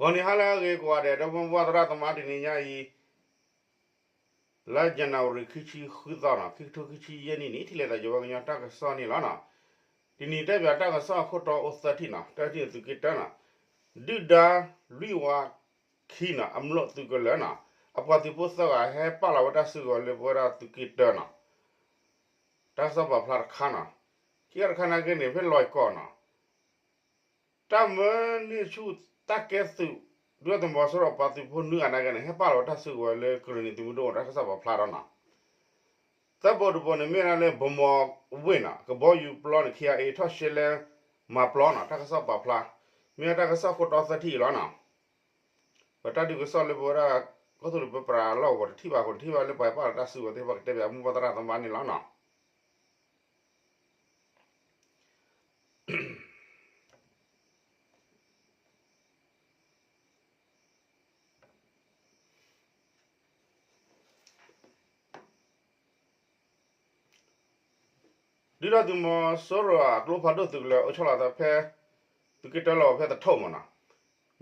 ဂီၤနံၤဟါလၢအဂ့ၤကိးဂၤဒဲး ဒီပုၢ်ဝဲၢ်သရၣ်သမါ တနံၤညါအံၤ လါယနူၤအါရံၤ ခံဆံဃုသီနီၤ ခံကထိခံဆံယဲၢ်နံၣ်န့ၣ် ထံၣ်လိာ်သးယဝဲကညီတၢ်ကစီၣ်န့ၣ်လီၤနီၤ. တနံၤတဲပၠးတၢ်ကစီၣ်အခိၣ်တီအိၣ်သၢထံၣ်နီၤ တၢထံၣ်န့ၣ်သုးက့တၢနီၤ ဒုၣ်ဒါလွံၢ်ဝၤခံနီၤ အမျိာ်သုးကလၢၤနီၤ အပှၤသုးဖိသၢဂၤ ဟဲပာ်လီၤဝဲတၢ်စုကဝဲၤလၢပဝဲဒၣ်သုးက့တၢနီၤ တၢ်ကစီၣ်ပာ်ဖျါတခါနီၤ. ခံခါတခါနာ်က့န့ၣ် ဖဲလွဲၢ်ကီၢ်နီၤ တၢ်မၢန့ၢ်ဆူၣ်တၢ်ကဲသုး ဒုၣ်ဒါသုးမီၤစိရိၤပှၤသုးဖိနွံဂၤနာ်က့န့ၣ် ဟဲပာ်လီၤဝဲတၢ်စုကဝဲၤလၢကရ့ၣ်နံၤသုးမုၢ်ဒိၣ် တၢ်ကစီၣ်ပာ်ဖျါဒီးနီၤ သၢဘိတဘိန့ၣ် မ့ၢ်ဝဲဒၣ်လၢ ဗန်းမော်ဝ့ၢ်နီၤ ကဘီယူၤပျီန့ၣ် ခ့ၣ်အဲၣ်ထီၣ်ရှဲလဲမၤပျီနီၤ တၢ်ကစီၣ်ပာ်ဖျါ မ့ၢ်ဝဲတၢ်ကစီၣ်ခိၣ်တီသၢထံၣ်အံၤလီၤနီၤ. ပတၢ်ဒုးကစီၣ်လၢပဝဲဒၣ် ကီၢ်သူလ့ၤပပှၤလီၢ်ကဝီၤတထံၣ်ဘၣ်အဃိ တထံၣ်ဘၣ်လၢပှၤဟဲပာ်လီၤတၢ်စုကဝဲၤသ့ၣ်တဖၣ် ကတဲပၠးမိၢ်ပၢ်သရၣ်သမါန့ၣ်လီၤနီၤ. ဒုၣ်ဒါသုးမီၤစိရိၤအကျိဖးဒိၣ်သုးကလၢၤအိၣ်ဆီလီၤသးဖဲ သုးက့တၢလီၤဖဲသထူၣ်မးနီၤ မ့ၢ်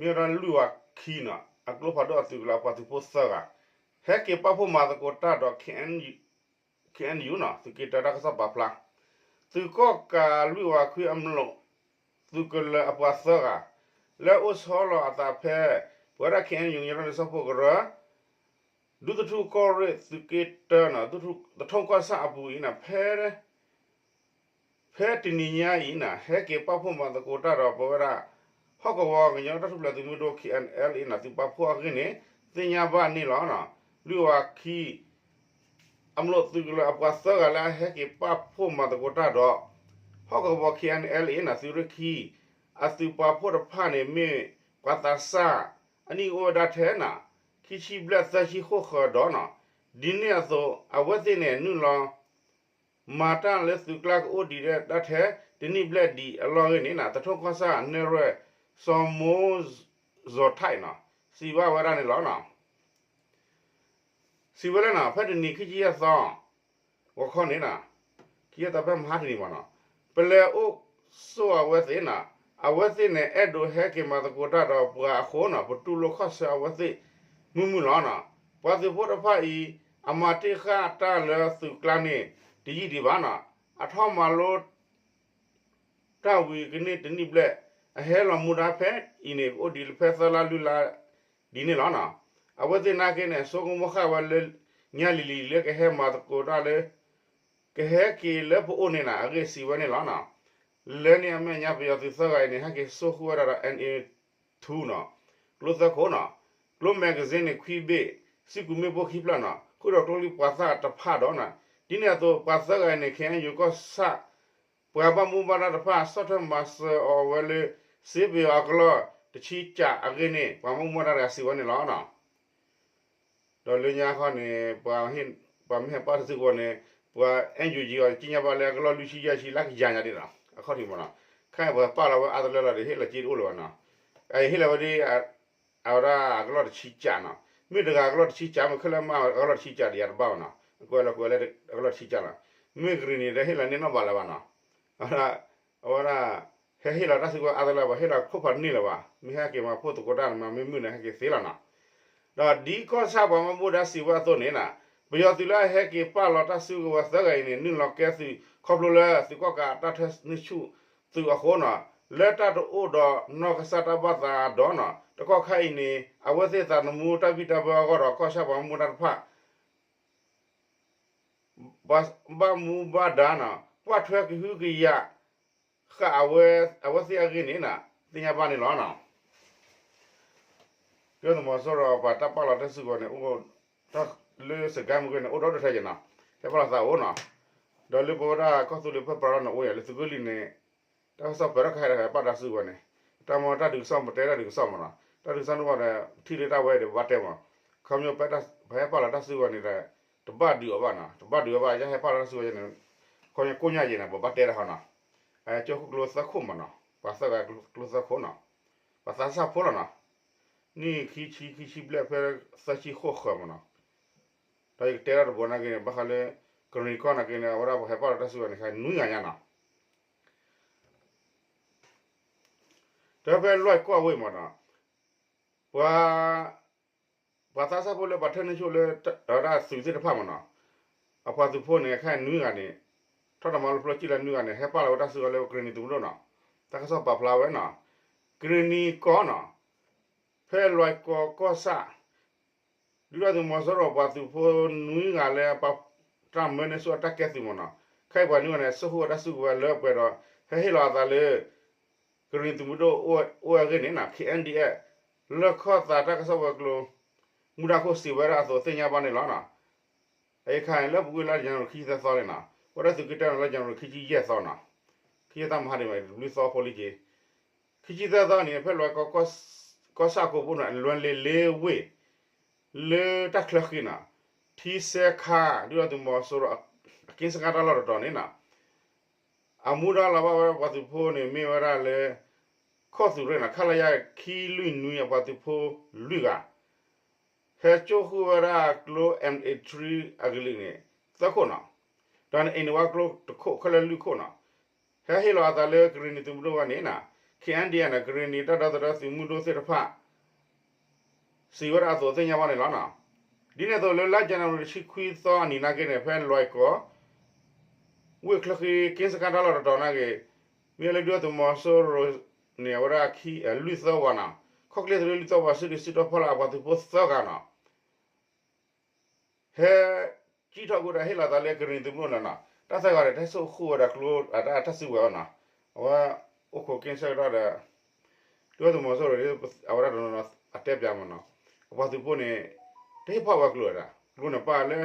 ဝဲဒၣ်လွံၢ်ဝၤခံနီၤ အကျိဖးဒိၣ်အသုးကလၢၤအပှၤသုးဖိသၢဂၤ ဟဲက့ၤပာ်ဖှိၣ်မၤသကိးတၢ်ဒီး ခ့ၣ်အဲၣ်ယူၣ်နီၤ သုးက့တၢတၢ်ကစီၣ်ပာ်ဖျါ သုးကီၣ်ကးလွံၢ်ဝၤခွံအမျိာ် သုးကလၢၤအပှၤသၢဂၤ လၢအိၣ်ဆီလီၤအသးဖဲ ပဝဲဒၣ် ခ့ၣ်အဲၣ်ယူၣ် ကညီဒီကလုာ်စၢဖှိၣ်ကရၢ ဒူသထူၣ်ကီၢ်ရ့ၣ်သုးက့တၢနီၤ သထူၣ်ကီၢ်ဆၣ်အပူၤအံၤန့ၣ် ဖဲ ဖဲတနံၤညါအံၤန့ၣ် ဟဲက့ၤပာ်ဖှိၣ်မၤသကိးတၢ်ဒီးပဝဲဒၣ် ဟီၣ်ကဝီၤကညီတၢ်ထူၣ်ဖျဲးသုးမုၢ်ဒိၣ် ခ့ၣ်အဲၣ်ယူၣ် အံၤန့ၣ် သုးပာ်ဖှိၣ်အဂ့ၢ်န့ၣ် သ့ၣ်ညါဘၣ်န့ၣ်လီၤ. လွံၢ်ဝၤခံ အမျိာ်သုးကလၢၤအပှၤသၢဂၤလၢအဟဲက့ၤပာ်ဖှိၣ်မၤသကိးတၢ်ဒီး ဟီၣ်ကဝီၤ ခ့ၣ်အဲၣ်ယူၣ် အံၤန့ၣ် သုးရ့ၣ်ခံ အသုးပာ်ဖှိၣ်တဖၣ်န့ၣ် မ့ၢ်ပှၤသးစၢ် အနံၣ်အိၣ်ဝဲဒၣ်ထဲနီၤ ခံဆံဘျဲၣ်သၢဆံဃိၣ်ဃၢၤဒီးနီၤ ဒ်န့ၣ်အသိး အဝဲသ့ၣ်န့ၣ် နုာ်လီၤ မၤတၢ်လၢသုးကျါကအိၣ်ဒံးဒၣ်ထဲ တနံၣ်ဘျဲၣ်ဒံးအလီၢ်ဂ့ၢ်န့ၣ်နီၤ သထူၣ်ကီၢ်ဆၣ်နဲၣ်ရွဲၣ် စီၤမိၢ်စီၤထၢၣ်နီၤ စံးဘၣ်ဝဲဒၣ်န့ၣ်လီၤ. စံးဝဲလၢနီၤ ဖဲတနံၤခံဆံယဲၢ်သီ ဂီၤခီန့ၣ်နီၤ ခံဆံယဲၢ်သီဖဲမဟါတနံၤမးနီၤ ပလဲၤအိၣ်ဆိးအဝဲသ့ၣ်နီၤ အဝဲသ့ၣ်န့ၣ် အဲၣ်ဒိးဟဲက့ၤမၤသကိးတၢ်ဒီးပှၤအဃိနီၤ ပတူၢ်လိာ်ခီၣ်ဆၢအဝဲသ့ၣ် မုာ်မုာ်လီၤနီၤ ပှၤသုးဖိတဖၣ်အံၤ အမၤတ့ၢ်ဃာ်တၢ်လၢသုးကျါန့ၣ် တယံာ်ဒံးဘၣ်နီၤ အထီၣ်မၤလိ တၢ်ဝံၤကန့ၢ်တနံၣ်ဘျဲၣ် အဟဲလီၤမူဒါဖဲအံၤန့ၣ် ကအိၣ်ဒံးဖဲသၢလါလွံၢ်လါ ဒ်န့ၣ်လီၤနီၤ. အဝဲသ့ၣ်နာ်က့န့ၣ် ဆိကမိၣ်ဃာ်ဝဲလၢ ညါလံၤလံၤလၢကဟဲမၤသကိးတၢ်လၢ ကဟဲက့ၤလၢပအိၣ်န့ၣ်နီၤ အဂ့ၢ်စံးဝဲန့ၣ်လီၤနီၤ. လၢန့ၣ်အမဲာ်ညါ ပယီၤသုးသၢဂၤအံၤန့ၣ် ဟဲက့ၤစိာ်ဃုာ်ဝဲဒၣ်ဒီး NA two နီၤ ကျိသၢခိၣ်နီၤ ကျိ magazine န့ၣ် ခွံဘ့ၣ် စံၣ်ကူးမ့ၣ်ပိၢ်ခံဖျၢၣ်နီၤ ဃုာ်ဒီးကျိချံပှၤသၣ်တဖၣ်ဒီးနီၤ ဒ်န့ၣ်အသိး ပှၤသၢဂၤအံၤန့ၣ် ခ့ၣ်အဲၣ်ယူၣ်ကီၢ်ဆၣ် ပှၤဘၣ်မူဘၣ်ဒါတဖၣ် ဆီၣ်ထွဲမၤစၢၤအီၤဝဲလၢ စ့ပယီၤအကလီၢ်တဆံကးအဂ့ၢ်န့ၣ် ပှၤဘၣ်မူဘၣ်ဒါတဂၤစံးဝဲန့ၣ်လီၤနီၤ. ဒီးလၢညါခီန့ၣ် ပှၤမ့ၢ်ဟဲပာ်တၢ်စုကဝဲၤန့ၣ် ပှၤ NUG အီၤ က့ညါဘၣ်လၢအကလီၢ်လွံၢ်ဆံယဲၢ်ဆံလၢကယၤညါဒ်နီၤ အခီၣ်ထံးမးနီၤ ခဲအံၤပှၤပာ်လီၤဝဲအါတလၢလီၤဒီး ဟ့ၣ်လီၤက့တအိၣ်လၢၤဘၣ်နီၤ ဟ့ၣ်လီၤဝဲဒ် အဝဲဒၣ်အကလီၢ်တဆံကးနီၤ မ့ၢ်တဂၤအကလီၢ်တဆံကး မ့ၢ်ခဲလၢာ်မ့ၢ်အကလီၢ်တဆံကးဒီးယၤတဘၣ်ဘၣ်နီၤ ကွဲးလီၤကွဲးလၢအကလီၢ်တဆံကးလီၤ မ့ၢ်ကရံၣ်နံၤဒီးဟ့ၣ်လီၤန့ၢ်နီၣ်ဘၣ်လၢၤဘၣ်နီၤ အဝဲဒၣ် အဝဲဒၣ် ဟဲဟ့ၣ်လီၤတၢ်စုကဝဲၤအါတလၢဘၣ် ဟ့ၣ်လီၤခိၣ်ဖးန့ၢ်လၢၤဘၣ် မ့ၢ်ဟဲက့ၤမၤဖှိၣ်သကိးတၢ်န့ၣ် မ့မ့ၢ်မုၢ်န့ၣ် ဟဲက့ၤသ့လီၤနီၤ ဒီးဒ်ကီၢ်ဆၣ်ပှၤဘၣ်မူဘၣ်ဒါစံးဝဲအသိးန့ၣ်နီၤ ပယီၤသုးလၢအဟဲက့ၤပာ်လီၤတၢ်စုကဝဲၤသၢဂၤအံၤန့ၣ် နုာ်လီၤကဲသုး ခီဖျိလၢသုးကီၣ်ကးအတၢ်ထၢနုာ်ဆူၣ်သုးအဃိနီၤ လၢတၢ်တအိၣ်ဒီးနီၢ်ကစၢ်တၢ်ဘၣ်သးဒီးနီၤ တကီၢ်ခါအံၤန့ၣ် အဝဲသ့ၣ်သးသမူတၢ်ဘံၣ်တၢ်ဘၢအဂီၢ်ဒီး ကီၢ်ဆၣ်ပှၤဘၣ်မူဘၣ်ဒါတဖၣ် ဘၣ်မူဘၣ်ဒါနီၤ ကွၢ်ထွဲကဟုကယာ် ဃာ်အဝဲသ့ၣ်အဂ့ၢ်န့ၣ် သ့ၣ်ညါဘၣ်န့ၣ်လီၤ. ဒုၣ်ဒါသုးမီၤစိရိၤပှၤတၢ်ပာ်လီၤတၢ်စုကဝဲၤန့ၣ် အိၣ် လၢစကဲမုၢ်ဂ့ၤန့ၣ် အိၣ်ဒီဒူၣ်ထဲယဲနီၤ ဟဲပာ်လီၤသးအိၣ်နီၤ ဒီးလၢပဝဲဒၣ်ကီၢ်သူလ့ၤဖဲပရၤလီၢ်န့ၣ်အိၣ်ယဲ လၢသုးက့လွံၢ်န့ၣ် တၢ်ကစီၣ်ပၢၤထီၣ်ခါဟဲပာ်တၢ်စုကဝဲၤန့ၣ် တၢ်မ့ၢ်တၢ်ဒုးကစီၣ် ပတဲတၢ်ဒုးကစီၣ်မးနီၤ တၢ်ဒုးကစီၣ်န့ၣ်ဒီး ထံၣ်လၢတၢ်ဝဲဒီး ပဘၣ်တဲမး ခီဖျိပဟဲပာ်လီၤတၢ်စုကဝဲၤန့ၣ်ဒီး တဘၣ်ဒုးအီၤဘၣ်နီၤ တဘၣ်ဒုးအီၤဘၣ် ယဟဲပာ်လီၤတၢ်စုကဝဲၤန့ၣ် ခီဖျိကိၣ်ညါယဲန့ၣ် ပဘၣ်တဲတၢ်ဟီနီၤ ကၠီၣ်ခိၣ်ကျိသၢခိၣ်မးနီၤ ပှၤသၢဂၤကျိသၢခိၣ်နီၤ ပှၤသးစၢ်ဖိလီၤနီၤ နံၣ်ခံဆံခံဆံဘျဲၣ်ဖဲသၢဆံဃိၣ်ဃၢၤမးနီၤ ဒီးယကတဲတၢ်တဘိနာ်က့န့ၣ် ဘၣ်ဃးလၢ ကရံၣ်နံၤကီၢ်နာ်က့န့ၣ် အဝဲဒၣ်ပှၤဟဲပာ်လီၤတၢ်စုကဝဲၤန့ၣ် ခါနွံဂၤညါနီၤ တဖဲလွဲၢ်ကီၢ်ဝ့ၢ်မးနီၤ ပှၤ ပှၤသးစၢ်ဖိလၢပှၤထၢနုာ်ဆူၣ်လၢ အဝဲဒၣ်သုးသ့ၣ်တဖၣ်မ့ၢ်နီၤ, အပှၤသုးဖိန့ၣ် ခဲအံၤနွံဂၤန့ၣ် ထီၣ်တၢ်မၤလိဖျိကံၣ်လၢနွံဂၤန့ၣ် ဟဲပာ်လီၤဝဲတၢ်စုကဝဲၤလၢကရ့ၣ်နံၤသုးမုၢ်ဒိၣ်နီၤ, တၢ်ကစီၣ်ပာ်ဖျါဝဲနီၤ, ကရ့ၣ်နံၤကီၢ်နီၤ, ဖဲလွဲၢ်ကီၢ်ကီၢ်ဆၣ် ဒုၣ်ဒါသုးမီၤစိရိၤပှၤသုးဖိနွံဂၤလၢ တၢ်မၢန့ၢ်ဆူၣ်အတၢ်ကဲသုးမ့ၢ်နီၤ, ခဲအံၤပှၤနွံဂၤန့ၣ် စိာ်ဃုာ်ဝဲတၢ်စုကဝဲၤလၢပှဲၤဒီး ဟဲဟ့ၣ်လီၤအသးလၢ ကရ့ၣ်နံၤသုးမုၢ်ဒိၣ်အိၣ်အဂ့ၢ်န့ၣ်နီၤ, K N D F လၢခီၣ်သးတၢ်ကစီၣ်ဝဲၤကျိၤ မူဒါခိၣ်စံးဝဲဒၣ်အသိးသ့ၣ်ညါဘၣ်န့ၣ်လီၤနီၤ. အခါန့ၣ် လၢပူၤကွံာ်လါယနူၤအရံၤခံဆံသၢသီန့ၣ်နီၤ, ဝဲဒၣ်သုးက့တၢၢ်န့ၣ် လါယနူၤအရံၤခံဆံယဲၢ်သီနီၤ, ခံဆံသၢမဟါဒံးဘၣ် တဘျုးသီဖိလံက့ၤ, ခံဆံသၢသီန့ၣ် ဖဲလွဲၢ်ကီၢ် ကီၢ်ဆၣ်ကိးပူၤန့ၣ် လွဲၢ်လ့ၤလ့ဝ့ၢ် လၢတၢ်ချၢဃံနီၤ, ထံဆဲခါ ဒုၣ်ဒါသုးမီၤစိရိၤ အက့စခါတၢ်လီၢ်တတီၤန့ၣ်နီၤ, အမူဒါလီၤဘၣ်ဝဲဒၣ်ပှၤသုးဖိန့ၣ် မ့ၢ်ဝဲဒၣ်လၢ ခီၣ်သုးရ့ၣ်နီၤ, ခလရ ခံလွံၢ်နွံအပှၤသုးဖိလွံၢ်ဂၤ ဟဲစိာ်ဃုာ်ဝဲဒၣ်ကျိ M A three အကလုာ်န့ၣ် သၢခိၣ်နီၤ, ဒီးန့ၣ်အံၤန့ၣ်ဝဲကျိတခိၣ်ခဲလၢာ်လွံၢ်ခိၣ်နီၤ, ဟဲဟ့ၣ်လီၤအသးလၢကရ့ၣ်နံၤသုးမုၢ်ဒိၣ်ဝဲန့ၣ်နီၤ, K N D F န့ၣ် ကရ့ၣ်နံၤတၢ်ဒီသဒၢသုးမုၢ်ဒိၣ်သ့ၣ်တဖၣ် စံးဝဲဒၣ်အသိးသ့ၣ်ညါဘၣ်န့ၣ်လီၤနီၤ. ဒ်န့ၣ်အသိးလၢလါယနူၤအရံၤ တဆံခွံသီအနံၤနာ်က့န့ၣ် ဖဲလွဲၢ်ကီၢ် ဝ့ၢ်ချၢဃံ က့စခါတၢ်လီၢ်တတီၤနာ်က့ မ့ၢ်လၢဒုၣ်ဒါသုးမီၤစိရိၤန့ၣ် အဝဲဒၣ်လွံၢ်သၢဝးနီၤ, ခီၣ်ချ့သရ့လွံၢ်သၢဝး စုဒုၣ်စုတီၤဖီလာ်အပှၤသုးဖိသၢဂၤနီၤ ဟဲကံၣ်ထီၣ်ကွံာ်ဒီးဟ့ၣ်လီၤသးလၢကရ့ၣ်နံၤသုးမုၢ်ဒိၣ်န့ၣ်နီၤ, တၢ်သၢဂၤန့ၣ် တၢ်စိာ်ဃုာ်ဝဲဒၣ်ကျိ တၢ်တၢ်စုကဝဲၤအီၤနီၤ, အဝဲအိၣ်ခိးက့ဆၢကတီၢ်ဒီး ဒုၣ်ဒါသုးမီၤစိရိၤ အဝဲဒၣ်တနီၤနီၤအတဲပၠးမ့ၢ်နီၤ, အပှၤသုးဖိန့ၣ် တဟ့ၣ်ဖီၣ်ဝဲကျိဝဲဒၣ်, ကျိန့ၣ်ပာ်လၢ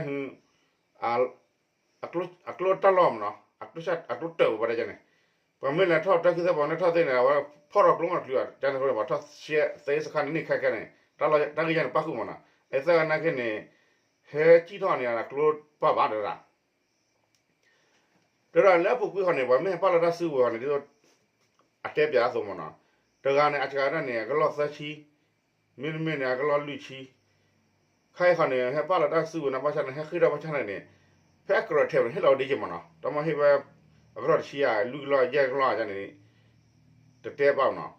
အကျိတၢ်လီၢ်မ့ၢ်နီၤ, အကျိတၢၢ်ဝဲပှၤတၢ်န့ၣ်, ပှၤမ့ၢ်လဲၤထီၣ်တၢ်ခံသၢပှၤမ့ၢ်ထီၣ်သ့န့ၣ် အဝဲဖီၣ်ထီၣ်ကျိမ့ၢ်တချုးဘၣ်, ကန့ၣ်အဃိန့ၣ် ပှၤထီၣ်သ့စခါန့ၣ်န့ၣ်ခဲခဲန့ၣ် တၢ်ဂ့ၢ်ယါန့ၣ်ပၣ်ဃုာ်မ့ၢ်နီၤ, အသၢဂၤနာ်က့န့ၣ် ဟဲကံၣ်ထီၣ်န့ၣ် အကျိပာ်ဘၣ်တဒၣ် တဲဒၣ်လၢအပူၤကွံာ်ဃီန့ၣ် ပှၤမ့ၢ်ဟဲပာ်လီၤတၢ်စုကဝဲၤဃီန့ၣ် ဒ်သိးအတဲပၠးအသိးမ့ၢ်နီၤ, တဂၤန့ၣ် အစှၤဒၣ်န့ၣ် အကလီၢ်သၢဆံ, မ့တမ့ၢ်န့ၣ် အကလီၢ်လွံၢ်ဆံ, ခဲအံၤဃီန့ၣ် ဟဲပာ်လီၤတၢ်စုကဝဲၤန့ၣ်ဘၣ်ဆၣ်န့ၣ် ဟဲဃ့ထီၣ်ဘၣ်ဆၣ်န့ၣ်န့ၣ် ဖဲအကြၢးထဲးန့ၣ် ဟ့ၣ်လီၤဝဲဒ်က့မ့ၢ်နီၤ, တၢ်မ့ၢ်ဟ့ၣ်ဝဲ အကလီၢ်တဆံဧါ လွံၢ်ကလီၢ် ယဲၢ်ကလီၢ်န့ၣ် တတဲဘၣ်မ့ၢ်နီၤ,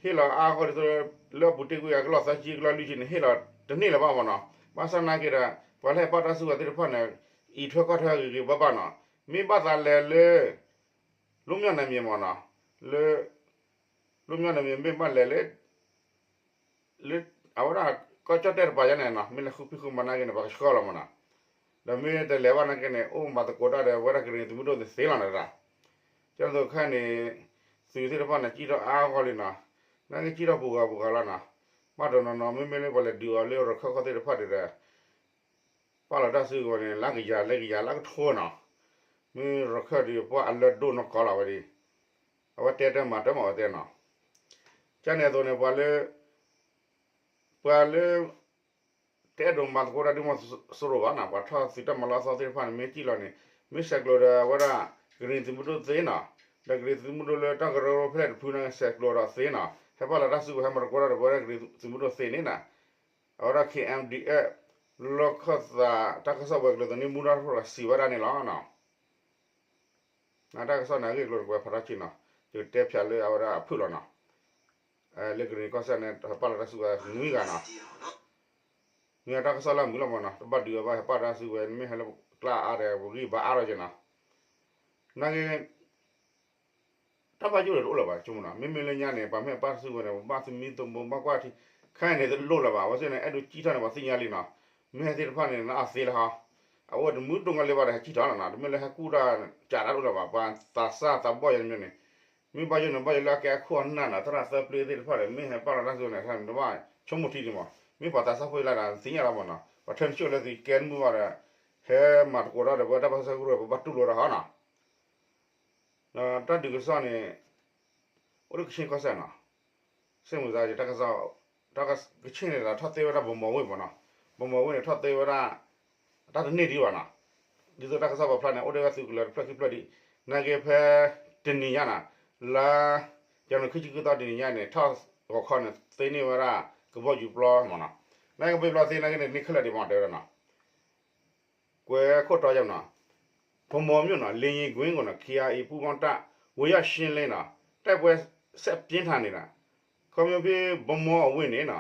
ဟ့ၣ်လီၤအါဂီၢ်ဒ်သိး လၢအပူၤတ့ၢ်ကွံာ်အကလီၢ်သၢဆံ ကလီၢ်လွံၢ်ဆံန့ၣ် ဟ့ၣ်လီၤတန့ၢ်လၢၤဘၣ်မ့ၢ်နီၤ, ဘၣ်ဆၣ်နာ်က့ဒီး ပှၤလၢဟဲပာ်တၢ်စုကဝဲၤသ့ၣ်တဖၣ်န့ၣ် အံးထွဲကွၢ်ထွဲဂ့ၤဂ့ၤဘၣ်ဘၣ်နီၤ, မ့ၢ်ဘၣ်သးလဲၤလၢ လွတ်မြောက်နယ်မြေမ့ၢ်နီၤ, လၢ လွတ်မြောက်နယ်မြေ မ့ၢ်ဘၣ်လဲၤလၢ လၢ အဝဲဒၣ် ကီၢ်ကၠီၣ်တဲၣ်တပၤယါန့ၣ်နီၤ, မ့ၢ်လဲၤဃုဖံးဃုမၤနာ်က့န့ၣ် ပှၤကဆှၢလီၤမ့ၢ်နီၤ, ဒီးမ့ၢ်တလဲၤဘၣ်နာ်က့န့ၣ် အိၣ်မၤသကိးတၢ်ဒီး အဝဲဒၣ်ကရ့ၣ်နံၤသုးမုၢ်ဒိၣ်န့ၣ်သ့လီၤနၤတၢ်, ကၠီၣ်သိးခဲန့ၣ် သုးသ့ၣ်တဖၣ်န့ၣ် ကံၣ်ထီၣ်အါဂီၢ်လံနီၤ, နာ်က့ကံၣ်ထီၣ်ပူၤဂၤပူၤဂၤလီၤနီၤ, ဘၣ်တနီၤနီၤ မ့မ့ၢ်လၢပှၤလဲၤဒုးအီၤလၢရခၢၣ်ခီၣ်သ့ၣ်တဖၣ်ဒံးဒီး ပာ်လီၤတၢ်စုကဝဲၤန့ၣ် လၢကယၤလၢကယၤလၢကထိနီၤ, မ့ၢ်ရခၢၣ်ဒံးပှၤအလၢဒိၣ်နီၢ်ကီၢ်လီၤဝဲဒၣ်, အဝဲတဲတၢ်မၤတၢ်မၤဝဲတဲနီၤ, ကန့ၣ်အသိးန့ၣ် ပှၤလၢ ပှၤလၢ တအဲၣ်ဒိးမၤသကိးတၢ်ဒုးမီၤစိရိၤဘၣ်နီၤ, ပှၤထီၣ်သုးတၢ်မၤလီၢ်အသီသ့ၣ်တဖၣ်န့ၣ် မ့ၢ်ကံၣ်လီၤန့ၣ် မ့ၢ်ဆဲးကျိးဒီးအဝဲဒၣ် ကရ့ၣ်သုးမုၢ်ဒိၣ်သ့နီၤ, ဒီးကရ့ၣ်သုးမုၢ်ဒိၣ်လၢတၢ်ကရၢကရိဖဲလဲၣ်တဖုန့ၣ် ဆဲးကျိးဒီးသ့နီၤ, ဟဲပာ်လီၤတၢ်စုကဝဲၤ ဟဲမၤသကိးတၢ်ဒီးပဝဲဒၣ်ကရ့ၣ်သုးမုၢ်ဒိၣ်သ့န့ၣ်နီၤ, အဝဲဒၣ် K N D F လီၢ်ခၢၣ်သး တၢ်ကစီၣ်ဝဲၤကျိၤသန့မူဒါတဖၣ်စံးဝဲဒၣ်န့ၣ်လီၤ. တၢ်ကစီၣ်န့ၣ် အဂ့ၢ်အကျိၤတကွဲးဖးထီၣ်ဆံနီၤ, ယကတဲဖျါလၢအဝဲဒၣ်အဖုၣ်လီၤနီၤ, လၢကရ့ၣ်နံၤကီၢ်စဲၣ်န့ၣ် ဟဲပာ်လီၤတၢ်စုကဝဲၤနွံဂၤနီၤ, နွံဂၤတၢ်ကစီၣ်လၢအမုာ်လီၤမ့ၢ်နီၤ, တဘၣ်ဒုးအဘၣ် ဟဲပာ်တၢ်စုကဝဲၤ နမ့ၢ်ဟဲလၢကျါအါဒီး ပဂံၢ်ဘါအါထီၣ်က့နီၤ, နာ်က့ တၢ်ဘၣ်ယိၣ်ဒီးတအိၣ်လၢၤဘၣ် ဆိကမိၣ်နီၤ, မ့မ့ၢ်လၢညါန့ၣ် ပှၤမ့ၢ်ပာ်စုကဝဲၤန့ၣ် ပဘၣ်သမံသမိး ဘၣ်ကွၢ်ထံ, ခဲအံၤန့ၣ်တလိၣ်လၢၤဘၣ်, အဝဲသ့ၣ်န့ၣ် အဲၣ်ဒိးကံၣ်ထီၣ်န့ၣ် ပှၤသ့ၣ်ညါလံနီၤ, မ့ၢ်ဟဲသ့ၣ်တဖၣ်န့ၣ် နအသ့လၢဟီ, အအိၣ်တမုာ်ဒိၣ်ကီလၢၤဘၣ်ဒီး ဟဲကံၣ်ထီၣ်လီၤနီၤ, တမ့ၢ်လၢဟဲကူၣ်တၢ်ကးတၢ်တအိၣ်လၢၤဘၣ်, ပှၤသးစၢ်သးဘီၣ်ယဲန့ၣ်မ့ၢ်န့ၣ်, မ့ၢ်ဘၣ်ယိၣ်န့ၣ် ဘၣ်ယိၣ်လၢအကဲအခိၣ်အနၢ်နီၤ, သရၣ်သၢပျ့သ့ၣ်တဖၣ်ဒီး မ့ၢ်ဟဲပာ်လီၤတၢ်စုကဝဲၤန့ၣ် တဘၣ်ဆိကမိၣ်ထံဒံးမး, မ့ၢ်ပှၤသးစၢ်ဖိလၢ်ဒီး သ့ၣ်ညါလီၤမးနီၤ, ပှၤထၢနုာ်ဆူၣ်လၢသုးကဲတမုၢ်ဘၣ်ဒီး ဟဲမၤသကိးတၢ်ဒီး ပဝဲတၢ်ပၢဆှၢကရူၢ် ပဘၣ်တူၢ်လိာ်တၢ်ဟီနီၤ ဒီးတၢ်ဒုးကစီၣ်န့ၣ် အိၣ်လၢကခ့ၣ်ကီၢ်စဲၣ်နီၤ, စ့ၢ်မုၢ်သး တၢ်ကစီၣ်, တၢ်ကခ့ၣ်န့ၣ်ဒီး ထီၣ်သ့ဝဲဒၣ် ဗန်းမော်ဝ့ၢ်မ့ၢ်နီၤ, ဗန်းမော်ဝ့ၢ်န့ၣ် ထီၣ်သ့ဝဲဒၣ် တၢ်တန့ၢ်ဒံးဘၣ်နီၤ, ဒ်သိးတၢ်ကစီၣ်ပာ်ဖျါန့ၣ် အိၣ်ဒၣ်ဝဲသုးကလၢၤတဖျၢၣ်ခံဖျၢၣ်ဒံး, နာ်က့ဖဲတနံၤညါနီၤ, လါ ယနူၤခံဆံဃုသီတနံၤညါန့ၣ် ထီၣ်ဂီၤခီန့ၣ် သ့န့ၢ်ဝဲဒၣ် ကဘီယူၤပျီမ့ၢ်နီၤ, နာ်က့ကဘီယူၤပျီသ့နာ်က့န့ၣ် န့ၢ်ခဲလၢာ်ဒံးမ့ၢ်တဲဝဲဒၣ်နီၤ ကွဲးခိၣ်တီယဲနီၤ, ဗန်းမော်မြို့နီၤ, လေယာဉ်ကွင်းကိုနီၤ, KIA ပူးပေါင်းတပ် ဝင်ရောက်ရှင်းလင်းနီၤ, တိုက်ပွဲဆက်ပြင်းထန်နေတာ, ခီဖျိဖဲ ဗန်းမော်အဝ့ၢ်န့ၣ်နီၤ,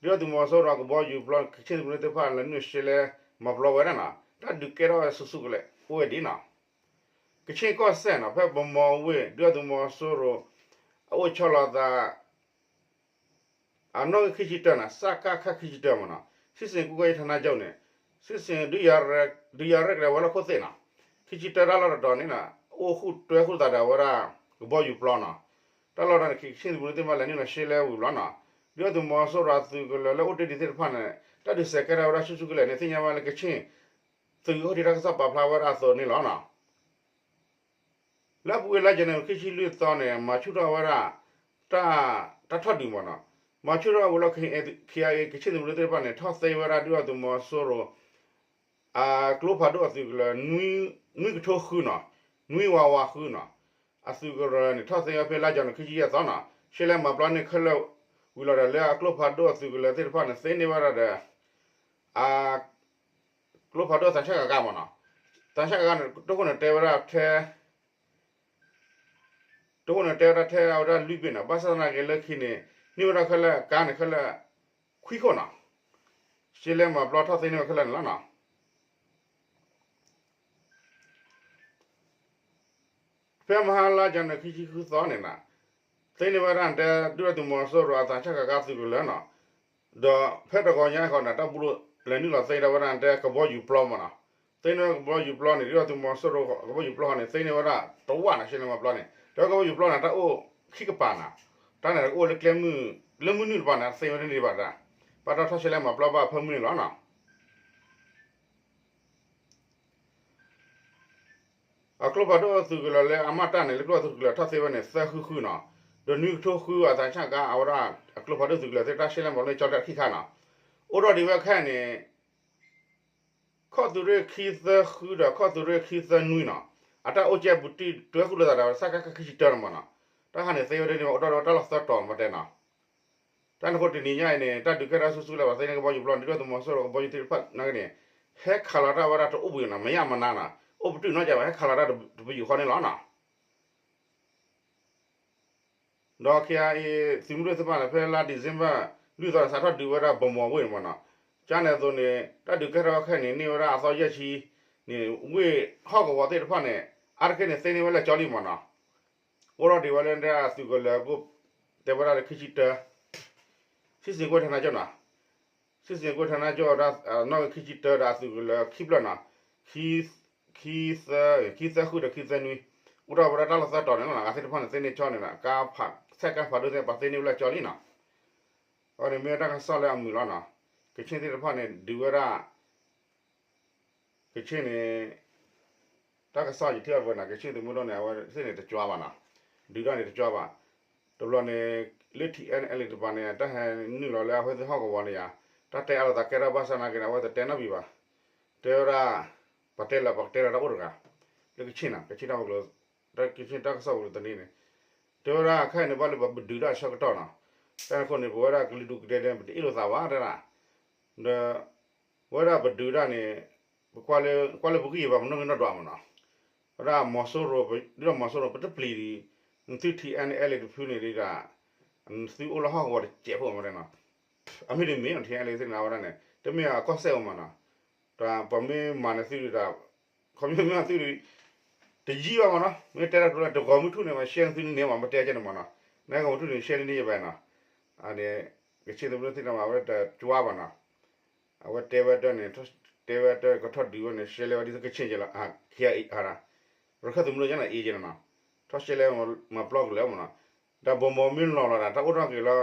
ဒုၣ်ဒါသုးမီၤစိရိၤအကဘီယူၤပျီ ကခ့ၣ်သုးမုၢ်ဒိၣ်သ့ၣ်တဖၣ် လဲၤနုာ်ရှဲလဲမၤပျီဝဲဒၣ်နီၤ, တၢ်ဒုးကဲထီၣ်ဝဲဆူၣ်ဆူၣ်ကလဲာ်အိၣ်ဝဲဒံးနီၤ. ကခ့ၣ်ကီၢ်စဲၣ်နီၤ ဖဲဗမီၤဝ့ၢ် ဒုၣ်ဒါသုးမီၤစိရိၤ အအိၣ်ဆီလီၤသး အနီၣ်ဂံၢ်ခံဆံတၢနီၤ, စကခ ခံဆံတၢမ့ၢ်နီၤ, စစ်ဆင်ရေးကွပ်ကဲရေးဌာနချုပ်န့ၣ် စစ်ဆင်ရေး ဒုးယၤရဲၣ်ကျဲၤဝဲၤလီၢ်ခိၣ်သ့ၣ်နီၤ, ခံဆံတၢတၢ်လီၢ်တတီၤန့ၣ်နီၤ အိၣ်ဃုာ်တွဲဃုာ်သးဒီးဝဲဒၣ် ကဘီယူၤပျီနီၤ. တၢ်လီၢ်တတီၤန့ၣ် ကခ့ၣ်သုးမုၢ်ဒိၣ်သ့ၣ်တဖၣ် လဲၤနုာ်လီၤရှဲလဲဝံၤဘျီနီၤ, ဒုၣ်ဒါသုးမီၤစိရိၤအသုးကလၢၤလၢအိၣ်တ့ၢ်ဒံးသ့ၣ်တဖၣ်န့ၣ် တၢ်ဒုးစဲးကဲထီၣ်ဝဲဒၣ်ဆူၣ်ဆူၣ်ကလဲာ်န့ၣ် သ့ၣ်ညါဘၣ်လၢကခ့ၣ်သုးအဟီၣ်ထံးတၢ်ကစီၣ်ပာ်ဖျါဝဲဒၣ်အသိးန့ၣ်လီၤနီၤ. လၢအပူၤကွံာ်လါယနူၤအါရံၤ ခံဆံလွံၢ်သီန့ၣ် မၤဆူၣ်ထီၣ်ဝဲဒၣ် တၢ်ထီၣ်ဒုးမ့ၢ်နီၤ, မၤဆူၣ်ထီၣ်ဝံၤလီၤ ခ့ၣ်အဲၣ် ကခ့ၣ်သုးမုၢ်ဒိၣ်သ့ၣ်တဖၣ်န့ၣ် ထီၣ်သ့ဝဲဒၣ်ဒုၣ်ဒါသုးမီၤစိရိၤ အကျိဖးဒိၣ်အသုးကလၢၤ နွံကထိဃုနီၤ, နွံဝးဝးဃုနီၤ, အသုးကလၢၤန့ၣ် ထီၣ်သ့ဝဲဖဲလါယနူၤအါရံၤ ခံဆံယဲၢ်သီနီၤ, ရှဲလဲမၤပျီန့ၢ်ခဲလၢာ်ဝံၤလီၤဒီး လၢအကျိဖးဒိၣ်အသုးကလၢၤသ့ၣ်တဖၣ်န့ၣ် သ့န့ၢ်ဝဲဒၣ်ဒီး အကျိဖးဒိၣ်သးဆၣ်ကကါမ့ၢ်နီၤ, သးဆၣ်ကကါန့ၣ် တိခိၣ်န့ၣ်တဲဝဲဒၣ်ထဲ တိခိၣ်န့ၣ်တဲဝဲဒၣ်ထဲအဝဲဒၣ်လွံၢ်ဘ့ၣ်နီၤ, ဘၣ်ဆၣ်သနာ်က့လၢခံန့ၣ် န့ၢ်ဝဲဒၣ်ခဲလၢာ်ကါန့ၣ်ခဲလၢာ် ခွံခိၣ်နီၤ, ရှဲလဲမၤပျီထီၣ်သ့န့ၢ်ဝဲခဲလၢာ်န့ၣ်လီၤနီၤ. ဖဲမဟါလါယနူၤအါရံၤ ခံဆံဃုသီန့ၣ်နီၤ, သ့န့ၢ်ဝဲဒၣ်တဲ ဒုၣ်ဒါသုးမီၤစိရိၤအသးဆၣ်ကကါသုးကလၢၤနီၤ, ဒီးဖဲတဂီၤညါဃီန့ၣ် တၢ်ဘျုးလဲၤနုာ်လီၤသ့ဒၣ်ဝဲဒၣ်တဲကဘီယူၤပျီမ့ၢ်နီၤ, သ့န့ၢ်ဝဲကဘီယူၤပျီန့ၣ် ဒုၣ်ဒါသုးမီၤစိရိၤကဘီယူၤပျီဃီန့ၣ် သ့န့ၢ်ဝဲဒၣ်တဝၣ်နီၤ, ရှဲလဲမၤပျီန့ၣ် ဒီးကဘီယူၤပျီန့ၣ် တၢ်အိၣ်ခံကပၤနီၤ, တၢ်န့ၣ်အိၣ်လၢကျဲမုၢ် လၢမုၢ်နုာ်တပၤန့ၣ် သ့ဝဲတန့ၢ်ဘၣ်ဒၣ်, ဘၣ်တၢ်ထီၣ်ရှဲလဲမၤပျီဘၣ်ဖၢမုၢ်န့ၣ်လီၤနီၤ. အကျိဖးဒိၣ်သုးကလၢၤလၢအမၤတၢ်န့ၣ် လၢကျိဖးဒိၣ်သုးကလၢၤထီၣ်သ့ဝဲန့ၣ် သၢဃုဃုနီၤ, ဒီးနွံကထိဃုအသးဆၣ်ကါ အဝဲဒၣ်အကျိဖးဒိၣ်သုးကလၢၤသ့ၣ် တၢ်ရှဲလဲမၤပျီန့ၣ် ကၠီလၢခံခါနီၤ, အိၣ်ထီၣ်ဒံးဝဲခဲအံၤန့ၣ် ခီၣ်သုးရ့ၣ်ခံသၢဃုဒီး ခီၣ်သုးရ့ၣ်ခံသၢနွံနီၤ, အတၢ်အိၣ်ကဲပူၤတံၢ်တွဲဃုာ်လိာ်သးဒီး စကခ ခံဆံတၢန့ၣ်မ့ၢ်နီၤ, တၢ်ခါန့ၣ်သ့ဝဲဒၣ်န့ၣ် အိၣ်ထီၣ်ဝဲတၢ်လီၢ်သၢတီၤမ့ၢ်တဲနီၤ. တၢ်န့ၣ်အဃိတနံၤညါအံၤန့ၣ် တၢ်ဒုးကဲထီၣ်ဆူၣ်ဆူၣ်လၢပှၤသ့န့ၢ်ကဘီယူၤပျီန့ၣ် ဒုၣ်ဒါသုးမီၤစိရိၤကဘီယူၤသ့ၣ်တဖၣ်နာ်က့န့ၣ် ဟဲခးလီၤတၢ်ဝဲဒၣ်တအိၣ်ဘှံးနီၤ, မ့ၢ်ယမနၤနီၤ, အိၣ်ပတုာ်နီၢ်ကၠးဘၣ် ဟဲခးလီၤတၢ်တပယူာ်ဃီန့ၣ်လီၤနီၤ. ဒီး ခ့ၣ်အဲၣ်အ့ၣ် သုးမုၢ်ဒိၣ်သ့ၣ်တဖၣ်န့ၣ် ဖဲလါ December လွံၢ်သီန့ၣ် စးထီၣ်ဒုးဝဲဒၣ်ဗမီၤဝ့ၢ်န့ၣ်မ့ၢ်နီၤ, ကန့ၣ်အသိးန့ၣ် တၢ်ဒုးကဲထီၣ်ဝဲခဲအံၤန့ၣ် န့ၢ်ဝဲဒၣ်အသီယဲၢ်ဆံန့ၣ် ဝ့ၢ်ဟီၣ်ကဝီၤသ့ၣ်တဖၣ်န့ၣ် အါတက့ၢ်န့ၣ် သ့န့ၢ်ဝဲလၢကၠီလံမ့ၢ်နီၤ. အိၣ်ထီၣ်ဒံးဝဲလၢအသုးကလၢၤ တဲဝဲဒၣ်လၢခံဆံတၢ စစ်ဆင်ရေးကွပ်ကဲရေးဌာနချုပ်နီၤ, စစ်ဆင်ရေးကွပ်ကဲရေးဌာနချုပ် ဒၣ်နီၣ်ဂံၢ်ခံဆံတၢဒီးအသုးကလၢၤခံဖျၢၣ်နီၤ, ခံသၢ ခံသၢဃုာ်ဒီးခံသၢနွံ, အိၣ်ထီၣ်ဝဲဒၣ်တၢ်လီၢ်သၢတီၤန့ၣ်လီၤနီၤ, အဂၤသ့ၣ်တဖၣ်န့ၣ် သ့န့ၢ်ကၠီန့ၣ်ဒီး ကါဖး ဆဲးကါဖးဒိၣ်သ့ၣ် ပှၤသ့န့ၢ်ဝဲလၢကၠီလံနီၤ. အဝဲန့ၣ်မ့ၢ်တၢ်ကစီၣ်လၢအမုာ်လီၤနီၤ, ကခ့ၣ်သ့ၣ်တဖၣ်န့ၣ် ဒုးဝဲဒၣ် ကခ့ၣ်န့ၣ် တၢ်ကစီၣ်ယထံၣ်အီၤတဝဲနီၤ, ကခ့ၣ်သုးမုၢ်ဒိၣ်န့ၣ် အဝဲသ့ၣ်န့ၣ်တကၠီဘၣ်နီၤ, ဒုးတၢ်န့ၣ်တကၠီဘၣ်. တဘျီန့ၣ် လၢ ထံၣ်အဲၣ်အဲၣ်လ့ၣ် တပၤန့ၣ် တၢ်ဟဲနုာ်လီၤလၢအဝဲသ့ၣ်ဟီၣ်ကဝီၤန့ၣ်ယါ, တၢ်တဲအါလိာ်သးကဲထီၣ်ဘၣ်ဆၣ်နာ်က့န့ၣ် အဝဲတတဲနီတမံၤဘၣ်. တဲဝဲဒၣ် ပှၤတဲလၢပှၤကတဲလၢတၢ်အိၣ်တဂၤ, လၢကခ့ၣ်နီၤ, ကခ့ၣ်တၢ်ကစီၣ်ပူၤတနံၤန့ၣ်, တဲဝဲဒၣ်ခဲအံၤန့ၣ် ဘၣ်လၢပဒုးတၢ်ဆၢကတီၢ်နီၤ, တၢ်န့ၣ်အဃိန့ၣ် ပဝဲဒၣ်ကလုာ်ဒူၣ်ကဒဲဒဲ ပတအ့ၣ်လိာ်သးဘၣ်တဲဒၣ်, ဒီး ဝဲဒၣ်ပဒုးတၢ်န့ၣ် ပကွၢ်လၢ ကွၢ်လၢပဂံၢ်ဘၣ် ပနီၣ်ဂံၢ်နီၣ်ဒွးမ့ၢ်နီၤ, ဝဲဒၣ်မီၤစိရိၤ ဒုၣ်ဒါမီၤစိရိၤ ပတပျံၤဒံး နသု ထံၣ်အဲၣ်အဲၣ်လ့ၣ် တဖုန့ၣ်ဒ်ဒၣ် နသုအိၣ်လၢဟီၣ်ကဝီၤတစဲးဖိမ့ၢ်တဲနီၤ, အမ့ၢ်တမ့ၢ်နီၤ ထံၣ်အဲၣ်အဲၣ်လ့ၣ် သ့ၣ်ညါဝဲဒၣ်န့ၣ် တမ့ၢ်အကီၢ်စဲၣ်အိၣ်မ့ၢ်နီၤ, ဒီးပှၤမ့ၢ်မၤန့ၢ်သုဒ်ဒီး ခီမ့ၢ်မ့ၢ်သုဒ် တယံာ်ဘၣ်မ့ၢ်နီၤ, မ့ၢ်တဲတၢ်တဂီၤမုၢ်ထူၣ်န့ၣ် မ့ၢ်ရှဲနသုန့ၣ်မ့ၢ် မ့ၢ်တဲကဲန့ၣ်မ့ၢ်နီၤ, နဂီၤမုၢ်ထူၣ်န့ၣ် ရှဲတန့ၢ်ယဘၣ်နီၤ, အန့ၣ် ကခ့ၣ်သုးမုၢ်ဒိၣ်သ့ၣ်တဖၣ်မ့ၢ် အဝဲတကၠီဘၣ်နီၤ, အဝဲတဲဝဲတၢ်န့ၣ် တဲဝဲတၢ်ကထီၣ်ဒုးဝဲန့ၣ် ရှဲလဲဝဲဒ်သိးကခ့ၣ်ကဲလီၤ, ခ့ၣ်အဲၣ်အ့ၣ် ရခၢၣ်သုးမုၢ်ဒိၣ်ညါနီၤ အ့ၣ်ကဲနီၤ, ထီၣ်ရှဲလဲမၤပျီကလဲာ်မ့ၢ်နီၤ, ဒီးဗမီၤမ့ၢ်လီၤလီၤဒီး တၢ်အိၣ်ထီၣ်က့ၤလၢ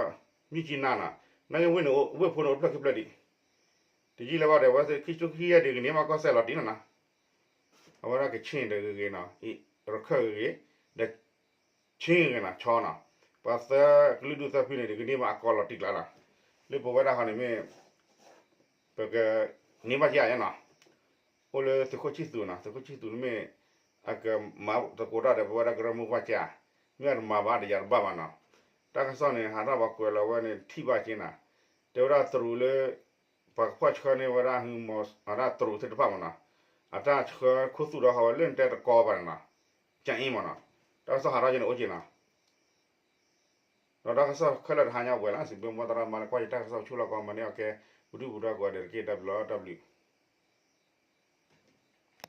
မြစ်ကြီးနားနီၤ, နာ်က့ဝ့ၢ်န့ၣ် ဝ့ၢ်ဖိန့ၣ်အိၣ်ဖျၢၣ်ခံဖျၢၣ်ဒံး, တယံာ်လၢၤဘၣ်ဒီး အဝဲသ့ၣ်ခံကထိခံကယၤဒံး ကန့ၢ်ဘၣ်ကီၢ်စဲၣ်လီၤတံၢ်နီၤနီၤ, အဝဲဒၣ်ကခ့ၣ်ဒီးဂ့ၤဂ့ၤနီၤ, ရခၢၣ်ဂ့ၤဂ့ၤ, ဒီး ခ့ၣ်ဂ့ၤနီၤ ဆီနီၤ, ပှၤသၢကလုာ်ဒူၣ်သၢဖုန့ၣ် ကန့ၢ်ဘၣ်အကီၢ်လီၤတံၢ်ကျါလီၤ, လၢပဝဲဒၣ်ဟီန့ၣ်မ့ၢ် ပကန့ၢ်ဘၣ်ကယါနီၤ, အိၣ်လၢသုးခိၣ်ဆံၣ်သူးနီၤ, သုးခိၣ်ဆံၣ်သူးန့ၣ်မ့ၢ် အကမၤသကိးတၢ်ဒီး ပဝဲဒၣ်ကရၢမိၢ်ပှၢ်ကၢ်, မ့ၢ်အတမၤဘၣ်ဒီးယၤတဘၣ်ဘၣ်နီၤ, တၢ်ကစီၣ်န့ၣ် ဟးထီၣ်ပှၤကွဲးလီၤဝဲန့ၣ် ထံၣ်ဘၣ်က့ၤနီၤ, တဲဝဲဒၣ်တရူးလၢ ပှၤကဖီၣ်ဆှၢန့ၢ်ဝဲဒၣ် ဝဲဒၣ်တရူးသ့ၣ်တဖၣ်မ့ၢ်နီၤ, အတၢ်ဆှၢခိၣ်သူၣ်ဒီးဟးဝဲလၢနတဲတကီဘၣ်န့ၣ်နီၤ, ကၠၣ်အ့မ့ၢ်နီၤ, တၢ်ကစီၣ်ဟးထီၣ်က့ၤန့ၣ်အိၣ်က့ၤနီၤ, ဒီးတၢ်ကစီၣ်ခဲလၢာ်တဟါညါအိၣ်ပှဲၤလံ စံးဘျုးမိၢ်သရၣ်မၤလၢကွၢ်ယတၢ်ကစီၣ်ဆူၣ်လီၤကီး မၤန့ၢ်အီၣ်ကဲ ပဒုၣ်ပဒါကိးဂၤဒဲးတက့ၢ်. တၢ်ဘျုးလီၤ တၢ်ဘျုး